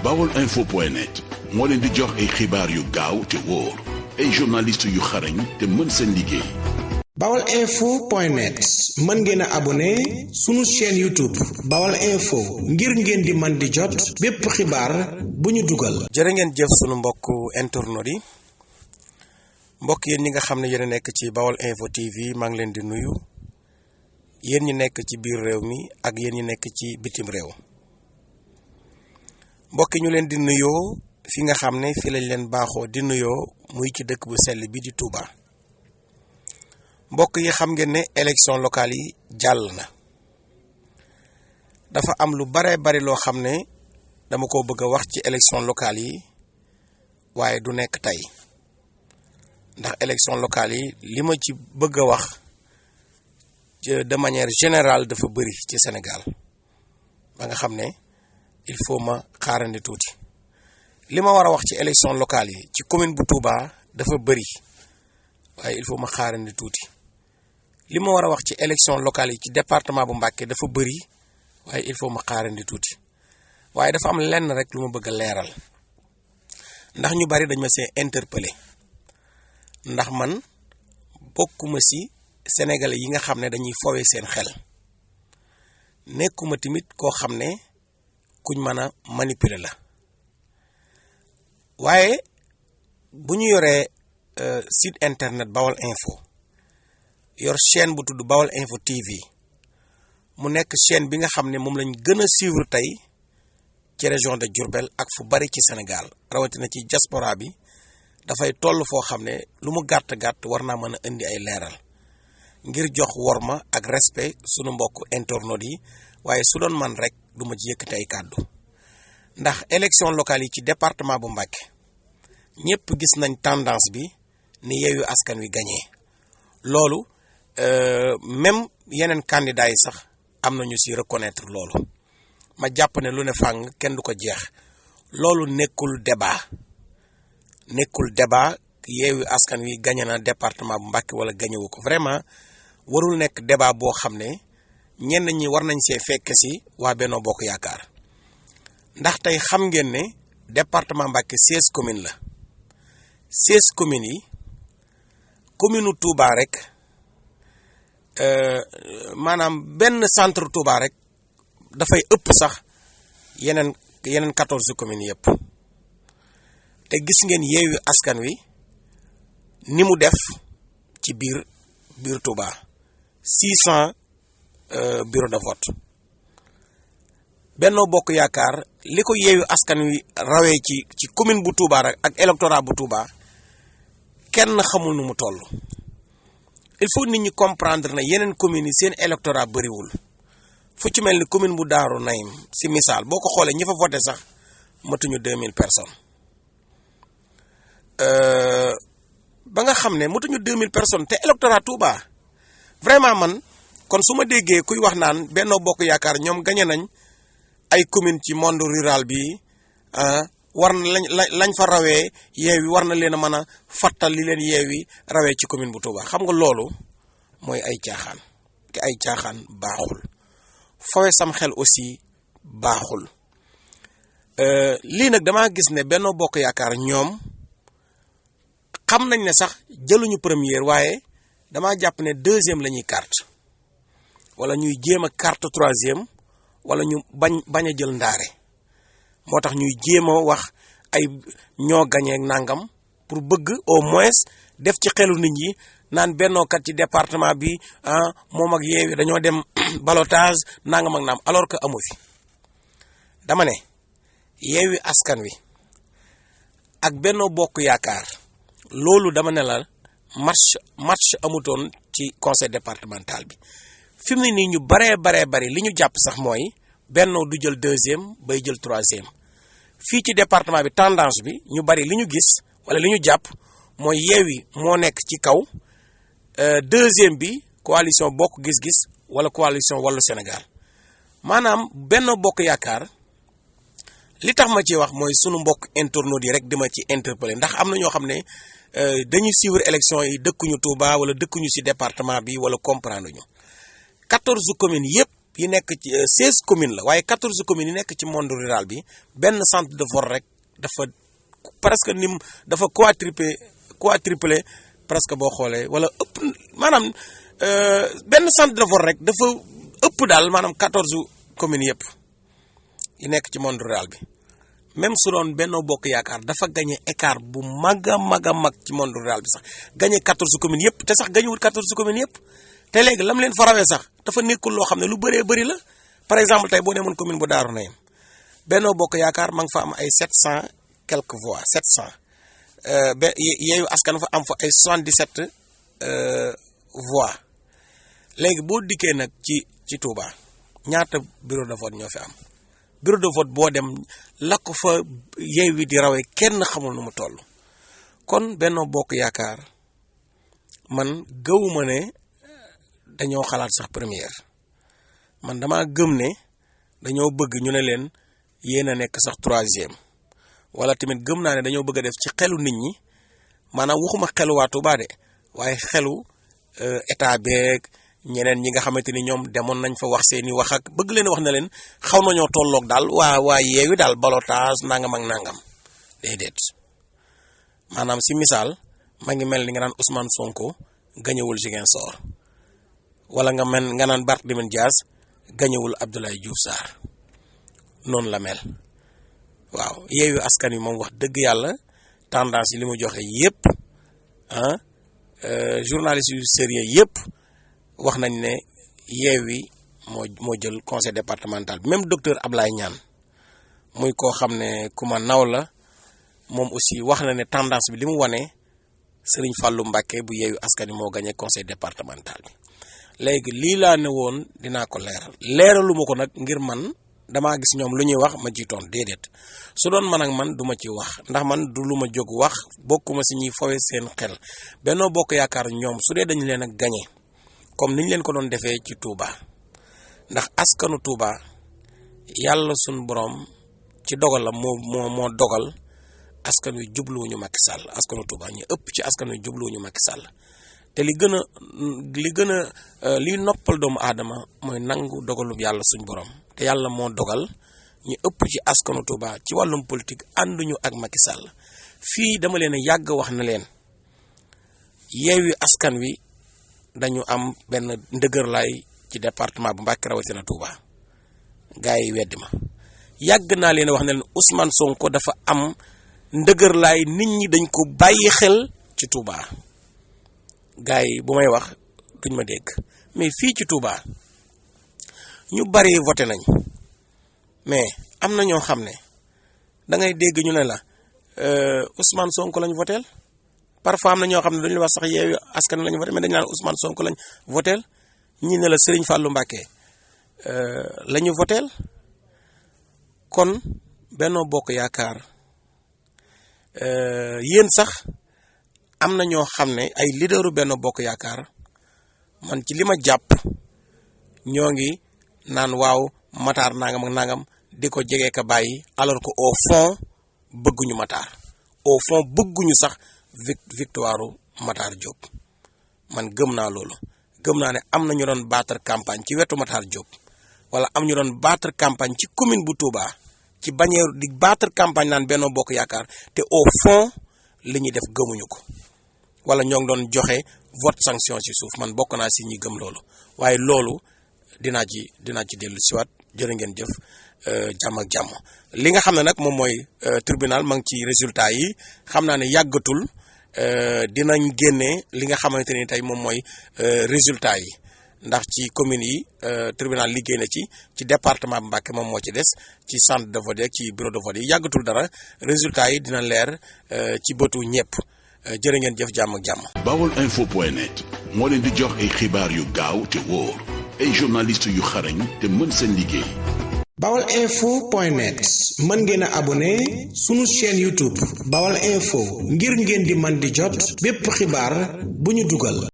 baolinfo.net moo leen di jox ay xibaar yu gaaw te wóor ay journaliste yu xarañ te mën seen liggéey. baolinfo.net mën ngeen a abonné sunu chaîne YouTube Baol Info ngir ngeen di man di jot bépp xibaar bu ñu dugal. jërë ngeen jëf sunu mbokk internautes yi mbokk yéen ñi nga xam ne yéen a nekk ci Baol Info TV maa ngi leen di nuyu yéen ñi nekk ci biir réew mi ak yéen ñi nekk ci bitim réew mbokk yi ñu leen di nuyoo fi nga xam ne fi lañ leen baaxoo di nuyoo muy ci dëkk bu sell bi di Touba. mbokk yi xam ngeen ne élection locale yi jàll na dafa am lu bare bari loo xam ne dama ko bëgg a wax ci élection locale yi waaye du nekk tey ndax élection locale yi li ma ci bëgg a wax de manière générale dafa bëri ci Sénégal ba nga xam ne il faut ma xaarandi tuuti li ma war a wax ci élection locale yi ci commune bu Touba dafa bëri waaye il faut ma xaarandi tuuti li ma war a wax ci élection locale yi ci département bu Mbacké dafa bëri waaye il faut ma xaarandi tuuti waaye dafa am lenn rek lu ma bëgg a leeral ndax ñu bari dañ ma see interpellé ndax man bokkuma ci sénégalais yi nga xam ne dañuy fowe seen xel nekkuma tamit koo xam ne kuñ mën a manipuler la waaye bu ñu yoree site internet Baol Info yor chaîne bu tudd Baol Info TV mu nekk chaîne bi nga xam ne moom lañ gën a suivre tey ci région de Diourbel ak fu bari ci Sénégal rawatina ci diaspora bi dafay toll foo xam ne lu mu gàtt-gàtt war naa mën a indi ay leeral ngir jox worma ak respect sunu mbokk internautes yi waaye su doon man rek du ma ci yëkkati ay kàddu ndax élection locale yi ci département bu Mbacké ñëpp gis nañ tendance bi ni Yewwi Askan Wi gagné loolu même yeneen candidats yi sax am na ñu ci reconnaître loolu ma jàpp ne lu ne fàng kenn du ko jeex loolu nekkul débat Yewwi Askan Wi gagné na département bu Mbacké wala gagné wu ko vraiment warul nekk débat boo xam ne ñenn ñi war nañ see fekk ci waa Benno Bokk Yaakaar ndax tey xam ngeen ne département Mbacké 16 communes la 16 communes yi commune u Touba rek maanaam benn centre Touba rek dafay ëpp sax yeneen 14 communes yëpp te gis ngeen Yewwi Askan Wi ni mu def ci biir Touba 600 bureau de vote Benno Bokk Yaakaar li ko Yewwi Askan Wi rawee ci commune bu Touba rek ak électorat bu Touba kenn xamul nu mu toll il faut nit ñi comprendre na yeneen communes yi seen électorat bëriwul fu ci mel ni commune bu Daaru Naim si misaal boo ko xoolee ñi fa voté sax matuñu 2000 personnes ba nga xam ne matuñu 2000 personnes te électorat Touba vraiment man kon su ma déggee kuy wax naan Benno Bokk Yaakaar ñoom gagné nañ ay commune ci monde rural bi war na lañ fa rawee Yewwi war na leen a mën a fattal li leen Yewwi rawee ci commune bu Touba xam nga loolu mooy ay caaxaan te ay caaxaan baaxul fowe sam xel aussi baaxul lii nag damaa gis ne Benno Bokk Yaakaar ñoom xam nañ ne sax jëluñu première waaye damaa jàpp ne deuxième la ñuy carte wala ñuy jéem a carte troisième wala ñu bañ a jël ndaare moo tax ñuy jéem a wax ay ñoo gañee nangam pour bëgg au moins def ci xelu nit ñi naan bennookat ci département bi moom ak Yewwi dañoo dem ballottage nangam ak naam alors que amu fi dama ne Yewwi Askan Wi ak Benno Bokk Yaakaar loolu dama ne la match amutoon ci conseil départemental bi fi mu ne nii ñu bari li ñu jàpp sax mooy Benno du jël deuxième bay jël troisième fii ci département bi tendance bi ñu bari li ñu gis wala li ñu jàpp mooy Yewwi moo nekk ci kaw deuxième bi coalition Bokk Gis-Gis wala coalition Wallu Sénégal maanaam Benno Bokk Yaakaar li tax ma ci wax mooy sunu mbokk internautes yi rek dima ci interpeller ndax am na ñoo xam ne dañuy suivre élection yi dëkkuñu Touba wala dëkkuñu ci département bi wala comprendre ñu 14 communes yëpp yi nekk ci 16 communes la waaye 14 communes yi nekk ci monde rural bi benn centre de vote rek dafa presque dafa quadruplé presque boo xoolee wala ëpp maanaam benn centre de vote rek dafa ëpp daal maanaam 14 communes yëpp yi nekk ci monde rural bi même su doon Benno Bokk Yaakaar dafa gagné écart bu mag a mag ci monde rural bi sax gagné 14 communes yëpp te sax gagné wul 14 communes yëpp te léegi lam leen farawee sax dafa nekkul loo xam ne lu bëree bëri la par exemple tey boo demoon commune bu Daaru Nayim Benno Bokk Yaakaar ma nga fa am ay 700 quelques voix 700 Yewwi Askan fa am fa ay 77 voix léegi boo dikkee nag ci Touba ñaata bureau de vote ñoo fi am bureau de vote boo dem la ko fa Yewwi di rawee kenn xamul nu mu toll kon Benno Bokk Yaakaar man gëwuma ne dañoo xalaat sax première man dama gëm ne dañoo bëgg ñu ne leen yéen a nekk sax troisième wala tamit gëm naa ne dañoo bëgg a def ci xelu nit ñi maanaam waxuma xelu waa Touba de waaye xelu état beeg ñeneen ñi nga xamante ni ñoom demoon nañ fa wax seeni wax ak bëgg leen wax na leen xaw nañoo tolloog daal waa Yewwi daal balotage nangam ak nangam déedéet maanaam si misaal ma ngi mel ni nga naan Ousmane Sonko gañewul Ziguinchor wala nga naan Barthélémy Dias gañewul Abdoulaye Diouf Sarr noonu la mel waaw Yewwi Askan Wi moom wax dëgg yàlla tendance yi li mu joxe yépp journaliste yu sérieux yépp wax nañ ne Yewwi moo jël conseil départemental bi même docteur Ablaye Niane muy koo xam ne ku ma naw la moom aussi wax na ne tendance bi li mu wane Serigne Fallou Mbacké bu Yewwi Askan Wi moo gagné conseil départemental bi léegi lii laa ne woon dinaa ko leeralu ma ko nag ngir man damaa gis ñoom lu ñuy wax ma jiitoon déedéet su doon man ak man duma ci wax ndax man du lu ma jóg wax bokkuma si ñuy fowe seen xel Benno Bokk Yaakaar ñoom su dee dañu leen a gagné comme niñ leen ko doon defee ci Touba ndax askanu Touba yàlla suñ borom ci dogal la moo dogal askan wi jubluwuñu Macky Sall askanu Touba ñu ëpp ci askan wi jubluwuñu Macky Sall te li noppal doomu aadama mooy nangu dogalub yàlla suñ borom te yàlla moo dogal ñu ëpp ci askanu Touba ci wàllum politique ànduñu ak Macky Sall fii dama leen a yàgg wax na leen Yewwi Askan Wi dañu am benn ndëgërlaay ci département bu Mbacké rawatina Touba gars yi weddi ma yàgg naa leen wax ne leen Ousmane Sonko dafa am ndëgërlaay nit ñi dañ ko bàyyi xel ci Touba gars yi bu may wax duñ ma dégg mais fii ci Touba ñu bari voté nañ mais am na ñoo xam ne da ngay dégg ñu ne la Ousmane Sonko lañ voteel parfois am na ñoo xam ne dañu wax sax Yewwi Askan Wi lañu voté mais dañu naan Ousmane Sonko lañ voteel ñi ne la Serigne Fallou Mbacké lañu voteel kon Benno Bokk Yaakaar yéen sax am na ñoo xam ne ay leaderu Benno Bokk Yaakaar man ci li ma jàpp ñoo ngi naan waaw Matar nangam ak nangam di ko jege ka bàyyi alors que au fond bëgguñu Matar au fond bëgguñu sax victoire Matar Diop man gëm naa loolu gëm naa ne am na ñu doon battre campagne ci wetu Matar Diop wala am ñu doon battre campagne ci commune bu Touba ci bannière di battre campagne naan Benno Bokk Yaakaar te au fond li ñuy def gëmuñu ko wala ñoo ngi doon joxe vote sanction ci suuf man bokk naa si ñi gëm loolu waaye loolu dinaa ci dellu siwaat jërë ngeen jëf jàmm ak jàmm li nga xam ne nag moom mooy tribunal ma ngi ci résultat yi xam naa ne yàggatul dinañ génnee li nga xamante ni tey moom mooy résultat yi ndax ci communes yi tribunal liggéey na ci département bu Mbacké moom moo ci des ci centre de vote ci bureau de vote yi yàggatul dara résultat yi dina leer ci bëtu ñëpp jërë ngeen jëf jàmm ak jàmm. Baolinfo.net moo leen di jox ay xibaar yu gaaw te wóor ay journaliste yu xarañ te mën seen liggéey. Baolinfo.net mën ngeen a abonné sunu chaîne YouTube Baol Info ngir ngeen di man di jot bépp xibaar bu ñu dugal.